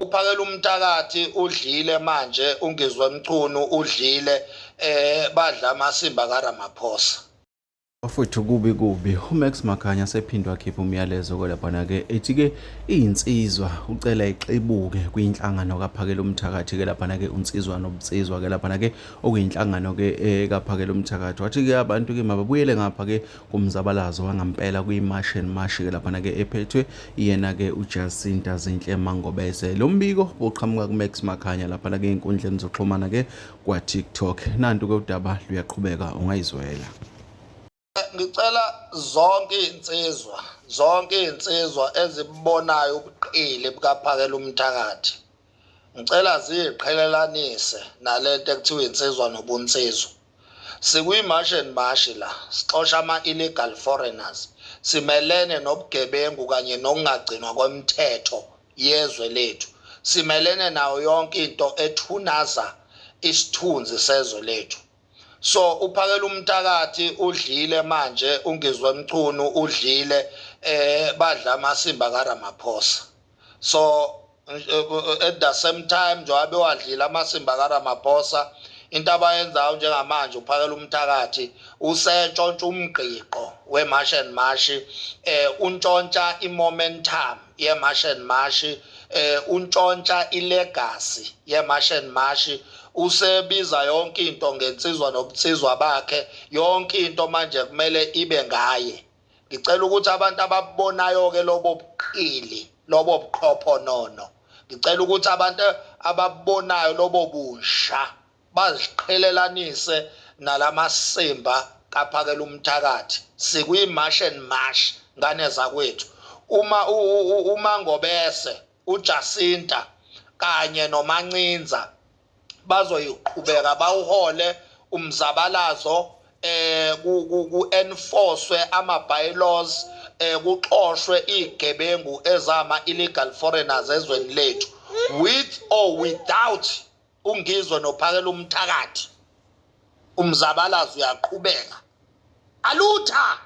Uphakela umthakathi udlile manje uNgizwe Mchunu udlile badla amasimba kaRamaphosa. Bafowethu kubi kubi uMax Makhanya sephinde wakhipha umyalezo ke laphana-ke ethi-ke iyinsizwa ucela ixibuke kwinhlangano kaPhakela Umthakathi ke laphana-ke uNsizwa nobunsizwa ke laphana-ke okuyinhlangano-ke kaPhakela Umthakathi. Wathi-ke abantu-ke mababuyele ngapha-ke kumzabalazo wangampela kwi-March and March ke laphana-ke ephethwe yena-ke uJacinta Zinhle Mangobese. Lo mbiko uqhamuka kuMax Makhanya laphana-ke ey'nkundleni zokuxhumana-ke kwa-TikTok. Nantu-ke udaba luyaqhubeka ungayizwela. Ngicela zonke izinsizwa, zonke izinsizwa ezibubonayo ubuqili bukaPhakela umthakathi. Ngicela ziqhelelanise nalento ekuthiwa insizwa nobunsizwa. Sikwi-March and March la, sixosha ama-illegal foreigners. Simelene nobugebengu kanye nokungagcinwa kwemithetho yezwe lethu. Simelene nayo yonke into ethunaza isithunzi sezwe lethu. So uphakela umthakathi udlile manje uNgizwe Mchunu udlile badla amasimba kaRamaphosa. So at the same time njengoba bewadlile amasimba kaRamaphosa, into abayenzayo njengamanje uphakela umthakathi usentshontsha umgqiqo we-March and March, untshontsha i-momentum ye-March and March, untshontsha i-legacy ye-March and March. Usebiza yonke into ngensizwa nobunsizwa bakhe, yonke into manje kumele ibe ngaye. Ngicela ukuthi abantu ababubonayo ke lobo buqili, lobo buqhophonono, ngicela ukuthi abantu ababubonayo lobo busha baziqhelelanise nalamasimba kaphakela umthakathi. Sikwi-March and March, ngane zakwethu. Uma uMangobese, uJacinta kanye noMancinza bazoyiqhubeka bawuhole umzabalazo, ku enforce ama bylaws, kuxoshwe igebengu ezama illegal foreigners ezweni lethu, with or without uNgizwe nophakela umthakathi. Umzabalazo uyaqhubeka alutha.